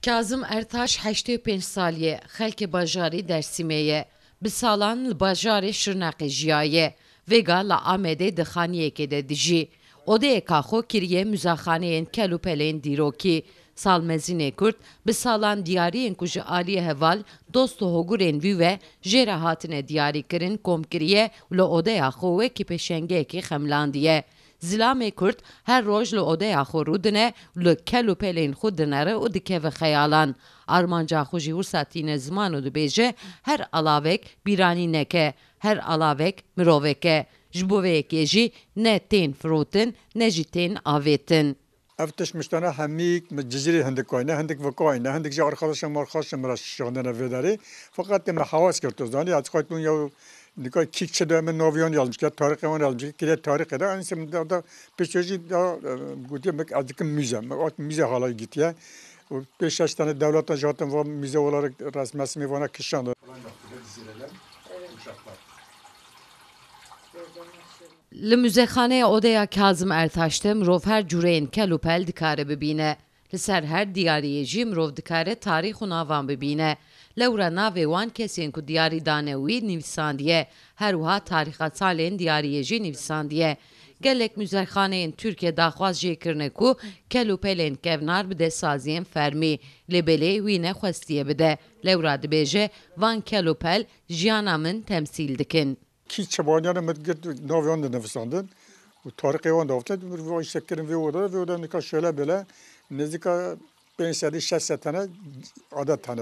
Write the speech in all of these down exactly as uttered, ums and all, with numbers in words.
Kazim Ertaş heştê û pênc salî ye, xelkê bajarê Dersîmê ye. Bi salan li bajarê Şirnexê jiyaye. Vêga li Amedê di xaniyekê de dijî. Odeyeka xwe kiriye muzexaneyên kel û pelên dîrokî. Salmezînê Kurd bi salan diyariyên ku ji aliyê heval, dost û hogurên wî ve jê re hatine diyarîkirin kom kiriye û li odeya xwe wekî pêşengeyekî xemilandiye. Zilamê Kurd her roj li odeya xwe rûdine û li kel û pelên xwe dinere û dikeve xeyalan. Armanca xwe jî wisa tîne ziman û dibêje, her alavek bîranînek e, her alavek mirovek e. Ji bo vê yekê jî ne tên firotin, ne jî tên avêtin. Ev tişt miştana hemîk mi Cizîrê hindik ayne, hindik vikayne, hindik jî arxadaşa marxaşa min re şandine vê derê. Feqet me hewas kir, tu zanî, ez xwet bûn ya nika kîk çi de min naviyan yazmış kir, tarixê wan yazmış kir, kiriye tarixê de, en ise da, da pêşojî da, e, gotiye mek ez dikim müze, mek at müze hala gitiye. Û pêş şeş tane dewletan ji hatin va müze olarak resmesmê vana kişan. Li Muzexaneya Odeya Kazim Ertaş de mirov her cûreyên kel û pel dikare bibîne. Li ser her diyariyê jî mirov dikare tarîx û navan bibîne. Lewra navê wan kesên ku diyarî dane wî nivîsandiye. Her wiha tarîxa salên diyariyê jî nivîsandiye. Gelek muzexaneyên Tirkiye daxwaz jê kirine ku kel û pelên kevnar bide saziyên fermî. Lê belê wî nexwestiye bide. Lewra dibêje, van kel û pel jiyana min temsîl dikin. Kî çebaniyan min girt, navê wan dinivîsandin û tarîxê wan davtin. Vay işte kirin vê oda, vê oda nika şöyle böyle nêzîka pênc sed şeş sed tane adet tane,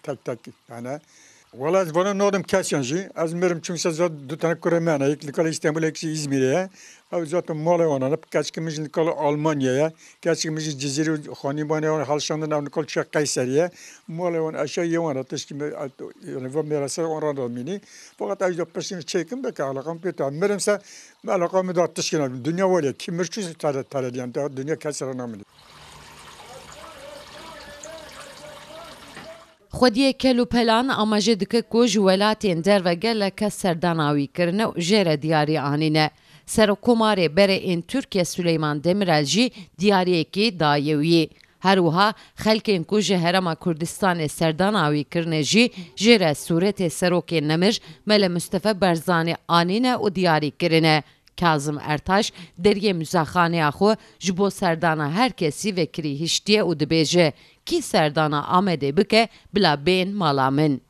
tek tek tane. Wala ez vana nadim kesiyan jî. Ez mirim çimse zat du tane kurê me ne. Yek nikala İstanbul, yek jî İzmir'e ye. Ew zaten malê wan ne. Keçikê min jî nikala Almanya ye. Keçikê min jî Cizîrê û xanîmanê wan helşandin, ew nikal çiya Qeyserî ye. Malê wan eşya yê wan e, tişkî me, yani va mêrese wan ra da mînî. Fakat ew da piştî çêkin beke alaqam pê ta. Mirim se me alaqam da tişkî ne. Dinya wale kî mir çû tare, tare diyan da dinya kes ra namînî. Xwediyê kel û pelan amaje dike ku ji welatên derve gelek kes serdana wî kirine û jê re diyarî anîne. Serokkomarê berê ên Tirkiye Süleyman Demirel jî diyariyekê daye wî. Her wiha xelkên ku ji Herêma Kurdistanê serdana wî kirine jî jê re sûretê Serokê Nemir Mele Mustafa Barzanî anîne û diyarî kirine. Kazim Ertaş deriyê muzexaneya xwe ji bo serdana her kesî vekirî hiştiye û dibêje, kî serdana Amedê bike bila bên mala min.